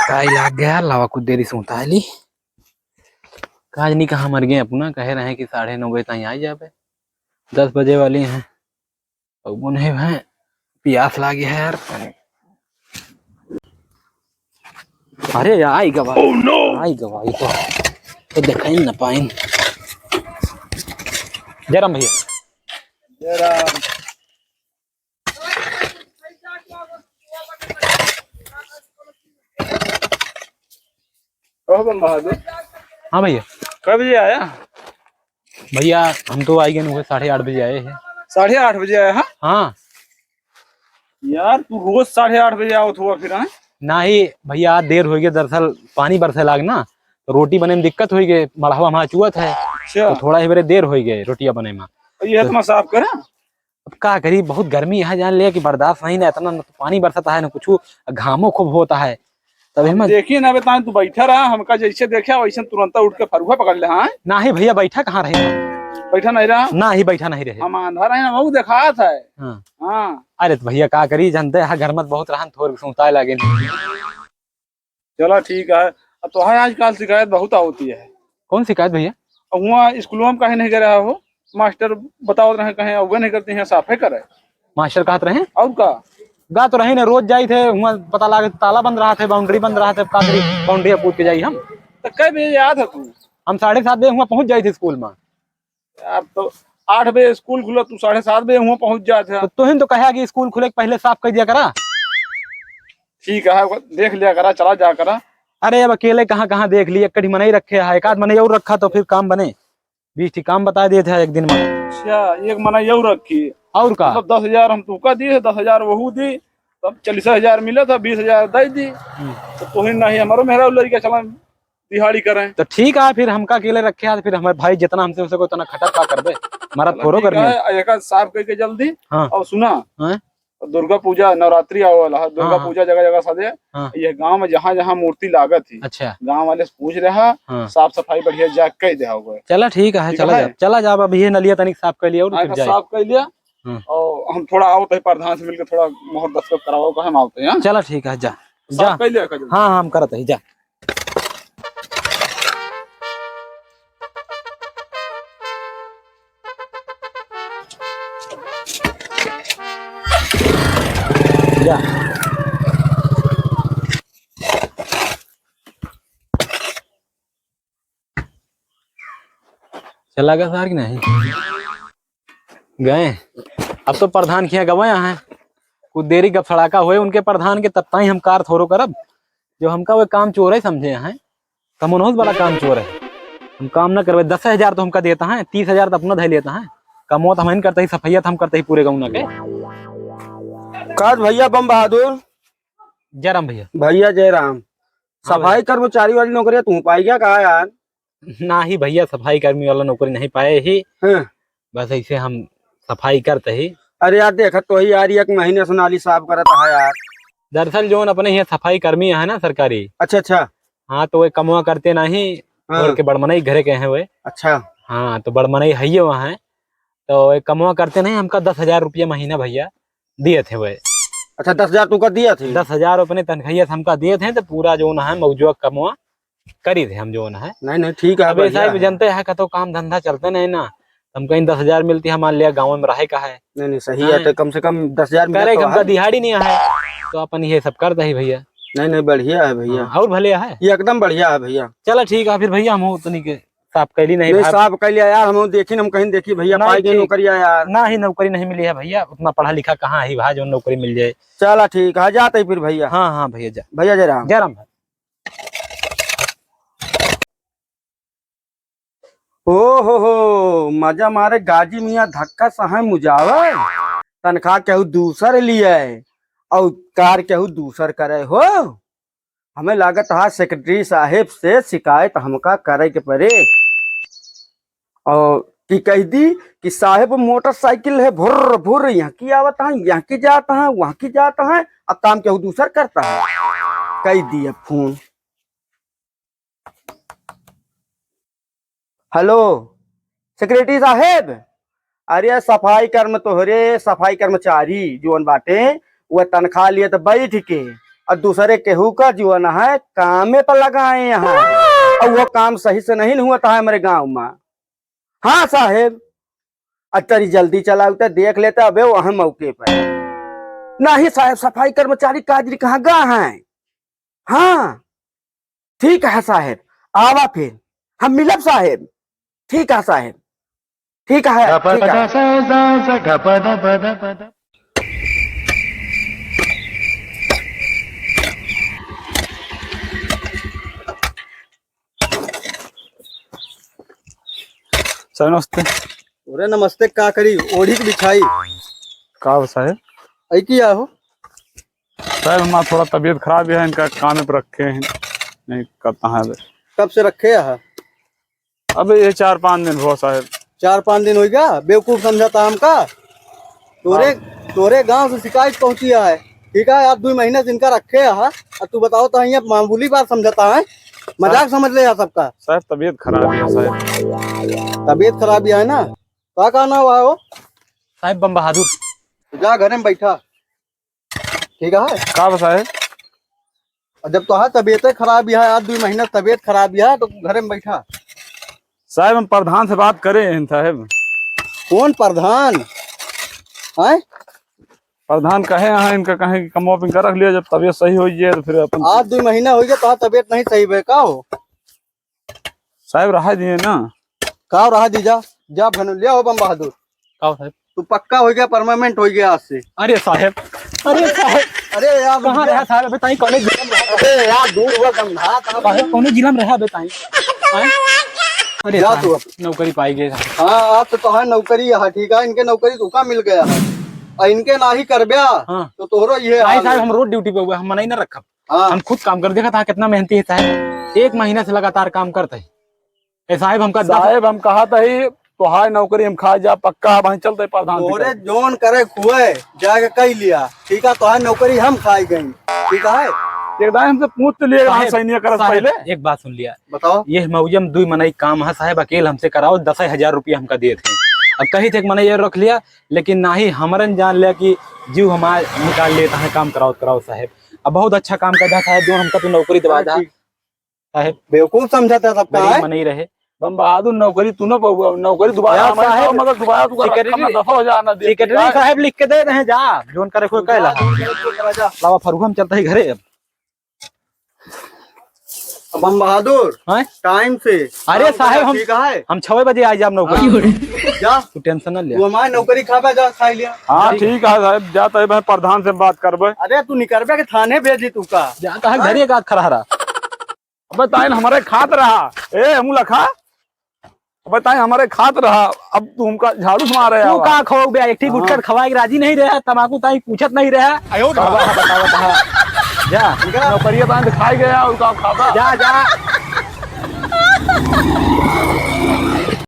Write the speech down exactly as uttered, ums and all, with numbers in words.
काई लाग गया, लावा कुछ देरी सूता ली। काज नहीं कहाँ मर गए अपना, कहे रहे कि साढ़े नौ बजे ताईं आ जाबे, दस बजे वाली हैं। अब उन्हें भाई प्यास लागी है यार। अरे आई गवा, Oh no! आई गवा, ये तो, तो देखाई न पाइन। जय राम भैया। जय राम। ओह बम बहादुर। हाँ भैया। कब बजे आया? भैया, हम तो आई गए हुए, साढ़े आठ बजे आए हैं। साढ़े आठ बजे आया, हाँ? हाँ। यार, तू रोज साढ़े आठ बजे आवत हुआ फिर, हाँ? नाही भैया, आज देर होइ गए, दरअसल पानी बरसे लाग ना, तो रोटी बने में दिक्कत होइ गए, मड़हवा हमारा चुअत है, अच्छा। तो थोड़ा ही बरे देर होइ गए रोटिया बने में। तो ये तो मैं साफ करा। अब का करी, बहुत गर्मी है, जान लिया कि बर्दाश्त नहीं ना, इतना न तो पानी बरसता है, ना कुछ, घामो खूब होता है। तब हम हिम्मत देखिए ना, बेटा, तू बैठा रहा, हमका जैसे देखा वैसे तुरंत उठ के फरुहा पकड़ ले, हाँ? नाही भैया, बैठा कहाँ रहे? बैठा नहीं रहा? नाही, बैठा नहीं रहे। हम आंधा रहे ना, वो देखात है। हाँ। हाँ। अरे तो भैया, का करी, जानते हैं, घर में बहुत रहन, थोर सुताए लागे। चला ठीक है। अब तो है, आजकल शिकायत बहुत होती है। कौन शिकायत भैया? अब हुआ स्कूलों में काहे नहीं गए रहा हो? मास्टर बतावत रहे, कहे अवगत नहीं करते हैं, साफे करे। मास्टर कहत रहे? और का? गा तो रहे ने, रोज जाई थे, हुआ पता लागे ताला बंद रहा थे, बाउंड्री बंद रहा थे, का करी, बाउंड्री कूद के जाई हम। तो कै बजे याद है तू? हम साढ़े सात बजे हुआ पहुँच जाई थे स्कूल में। यार, तो आठ बजे स्कूल खुला, तू साढ़े सात बजे हुआ पहुँच जात है। तो तुहिन तो कहा कि स्कूल खुले के पहले साफ कर दिया करा। ठीक है, देख लिया करा, चला जा करा। अरे, अब अकेले कहाँ, कहाँ देख ली, एक कड़ी मनई रखे है, एक आध मनई और रखा तो फिर काम बने। बीस ठी काम बता देत है एक दिन में। अच्छा, एक मनई और रखी। और का? मतलब, दस हजार हम तुका दिए, दस हजार वहू दी, तब चालीस हजार मिला था, बीस हजार दे दी। हम्म। तो तुहिन नहीं, हमारो मेहरा लड़का चला दिहाड़ी करें। तो ठीक है, फिर हमका अकेले रखे हैं, फिर हमारे भाई जितना हमसे हो सके उतना खटा का करबे, हमारा चलो, थोड़ो ठीक गर्मी है। है, एक आध साफ करके जल्दी। हाँ। और सुना, हाँ? दुर्गा पूजा, नवरात्रि आवे वाला है, दुर्गा हाँ, हाँ। पूजा जगह जगह सजे। हाँ। ये गांव में जहाँ जहाँ मूर्ति लागत ही, अच्छा। गांव वाले से पूछ रहा, हाँ। साफ सफाई बढ़िया जा कह दे होगा। चला ठीक है, ठीक चला है। जा, चला जा, अब ये नलिया तनिक साफ कर लिया और हाँ, फिर एक जाए। साफ कर लिया। हाँ। और हम थोड़ा आवत है प्रधान से मिलके थोड़ा मोहर दस्तखत कराओ, कहे हम आवत है, हाँ? चला ठीक है, जा, साफ जा। कर लिया, कर लिया। हाँ, हाँ, हम करत ही, जा। जा। चला गया सार कि नहीं? गए। अब तो प्रधान खिया गवाया है। कुछ देरी गप सड़ाका होए उनके प्रधान के, तब ताई हम कार थोरो करब। जो हमका वो काम चोर है समझे हैं, तो हम उन्होंने बड़ा काम चोर है। हम काम ना करबे, दस हजार तो हमका देता है, तीस हजार तो अपना धै लेता है। कमवा तो हम ही करते ही, सफैया तो हम करते ही पूरे गाँव ना के। काज भैया बम बहादुर। जय राम भैया। भैया जय राम। हाँ सफाई भैया। कर्मचारी वाली नौकरियाँ तू पाई गया कहा यार? नाही भैया, सफाई कर्मी वाला नौकरी नहीं पाए ही। हाँ। बस ऐसे हम सफाई करते ही। अरे यार, देखत तो ही यार, एक महीने से नाली साफ करत है यार। दरअसल जोन अपने यहाँ सफाई कर्मी है ना सरकारी। अच्छा, अच्छा। हाँ, तो वे कमवा करते नहीं, हाँ। घर के बड़मनई घरे के हैं वे। अच्छा। हाँ, तो बड़मनई है ये वहाँ है, तो वे कमवा करते नहीं, हमका दस हजार रुपया महीना भैया दिए थे वे। अच्छा, दस हजार तुमका दिए थे? दस हजार अपने तनख्वाहिया से हमका दिए थे, तो पूरा जोन है मौजूद कमवा करी थे हम जोन है। नहीं, नहीं, ठीक है, अब ऐसा बढ़िया ही है। जनते हैं, कतो काम धंधा चलते नहीं ना, हम कहीं दस हजार मिलती है, मान लिया गाँव में रहे का है। नहीं, नहीं, सही है, हाँ। तो कम से कम दस हजार मिले करे तो कम का है। दिहाड़ी नहीं है, तो अपन ये सब करते ही भैया। नहीं, नहीं, बढ़िया है भैया। हाँ, और भले है। ये एकदम बढ़िया है भैया। चला ठीक है फिर भैया, हम उतनी के साफ कैली नहीं नहीं, भाई। साफ कैली यार, हम देखी, हम कहीं देखी भैया, नहीं, पाई गई ठीक। नौकरिया यार। ना ही नौकरी नहीं मिली है भैया, उतना पढ़ा लिखा कहाँ है भाई, जो नौकरी मिल जाए। चला ठीक है, जाते ही फिर भैया। हाँ, हाँ भैया, जा। भैया जय राम। जय राम भाई। ओ हो हो, मजा मारे गाजी मियाँ धक्का सहाय मुजावर, तनख्वाह केहू दूसर लिए और कार केहू दूसर करे हो। हमें लागत है सेक्रेटरी साहेब से शिकायत हमका करे के पड़े और कि कह दी कि साहेब मोटरसाइकिल है भुर्र भुर्र यहाँ की आवत है, यहाँ की जात है, वहाँ की जात है, अब काम केहू दूसर करता है। कह दिया फोन। हेलो, सेक्रेटरी साहेब, अरे सफाई कर्म तोहरे, सफाई कर्मचारी जोन बाटे, वह तनख्वाह लिए तो बैठ के, और दूसरे केहू का जीवन है, कामे पर लगाए यहाँ। और वो काम सही से नहीं हुआ था हमारे गांव में। हाँ साहेब, और तरी जल्दी चलाओ तो देख लेता अबे वहाँ मौके पर। नहीं साहेब, सफाई कर्मचारी काजरी कहाँ गा हैं? हाँ, ठीक है साहेब, आवा फिर, हम मिलब साहेब। ठीक है साहेब, ठीक है, ठीक है। सर नमस्ते। अरे नमस्ते, का करी, ओढ़ी के बिछाई। का हो साहेब? ऐ किया हो? साहेब, हमारा थोड़ा तबीयत खराब है, इनका काम पे रखे हैं, नहीं करता है अबे। कब से रखे है? अबे ये चार पाँच दिन हुआ साहेब। चार पाँच दिन हो गया, बेवकूफ समझा था हमका। तोरे, हाँ। तोरे गांव से शिकायत पहुंची है, ठीक है? आज दो महीने से इनका रखे है, और तू बताओ तो ये मामूली बात समझता है, मजाक समझ ले यार सबका। साहेब, तबीयत खराब है साहेब। तबीयत खराब है ना? का, का नाम है वो? साहेब बम बहादुर। जा घरे में बैठा। ठीक है? का बताए? और जब तोहार तबीयते खराब है, आज दो महीना तबीयत खराब है, तो घरे में बैठा। साहेब, हम प्रधान से बात करे हैं साहेब। कौन प्रधान? हैं? प्रधान कहे हैं, इनका कहें कि कमवा पे इनका रख लिया, जब तबीयत सही हो जाए तो फिर अपन आज दो महीना हो गया, तोहार तबीयत नहीं सही बे, का हो? साहेब, रहा दिए ना। का रहा दी, जा, जा भनु, ले आओ बम बहादुर। का हो साहेब? तू पक्का हो गया, परमानेंट हो गया आज से। अरे साहेब, अरे साहेब, अरे यार, कहाँ रुक जा। रहा साहेब? अबे ताई कौने जिला में रहा? अरे यार, दूर हुआ गंधा, कहाँ साहेब, कौने जिला में रहा अबे ताई? हैं? अरे जा साहेब, तू अब। नौकरी पाई गए साहेब। हाँ, आज तो तोहार नौकरी है, ठीक है, इनके नौकरी तुका मिल गया है, और इनके नाही करब्या, हाँ। तो तोहरो ये नहीं हाल साहेब, है। हम रोज ड्यूटी पे हुए, हम मना ही ना रखब। हाँ। हम खुद काम कर, देखा था कितना मेहनती है साहेब, एक महीना से लगातार काम करते हैं। ए साहेब, हमका दस साहेब, हम कहा था ही, तोहार नौकरी हम खा जा, पक्का, अब हम चलते प्रधान से तोरे कहे। जोन करे खुए, जाके कह लिया, ठीक है, तोहार नौकरी हम खाई गई, ठीक है? एक दाई हमसे पूछ तो लिए, साहेब, सैनिया करत साहेब, पहले। एक बात सुन लिया। बताओ। ये मौजम दुई मनई काम है साहेब, अकेल हमसे कराओ, दस हजार रुपया हमका दिए थे। अब कही थे एक मनई ये रख लिया, लेकिन नाही, हमरन जान लिया कि जीव हमार निकाल लेता है काम कराओ, कराओ साहेब। अब बहुत अच्छा काम कर रहा साहेब, जो हमका तू नौकरी दिवा हाँ, दा। ठीक। साहेब। बेवकूफ समझत है सबका, गरीब है? मनई रहे। बम बहादुर, नौकरी तू ना पाऊगा, नौकरी दोबारा यार हमारे साहेब, साहब, मगर दोबारा तू कर secretary, रखा, मैं दसों हजार ना दे, secretary ठीक है? साहेब लिख के दे रहे हैं, जा, जोन करे कोई कहला। जा, जा, जा। लावा फरुआ, हम चलते हैं घरे अब। बम बहादुर, हैं? टाइम से अरे काम साहेब, करा, हम, ठीक है? हम छवे बजे आ जाब नौकरी। हाँ। जा। तू टेंशन ना ले। तू हमारे नौकरी खाबे, जा, खाई लिया। हाँ, ठीक है। ठीक है साहेब, जा, तब मैं प्रधान से बात करबे। अरे, तू निकलबे के थाने भेजी तू का? जा, तो है हाँ? घरे का खड़ा रहा। अबे ताइन हमरे खात रहा। ए, हमू लखा। अबे ताइन हमरे खात रहा। अब तू हमका झाड़ू से मारे तू आवा। का खाओ बे? एक ठीक हाँ। गुटखा खवाए के राजी नहीं रहा, तमाकू ताई पूछत नहीं रहा। आयो रे। बतावा, बतावा, बतावा। जा। ठीक है। नौकरिया ताइन दिखाई गया, और का खाता? जा, जा।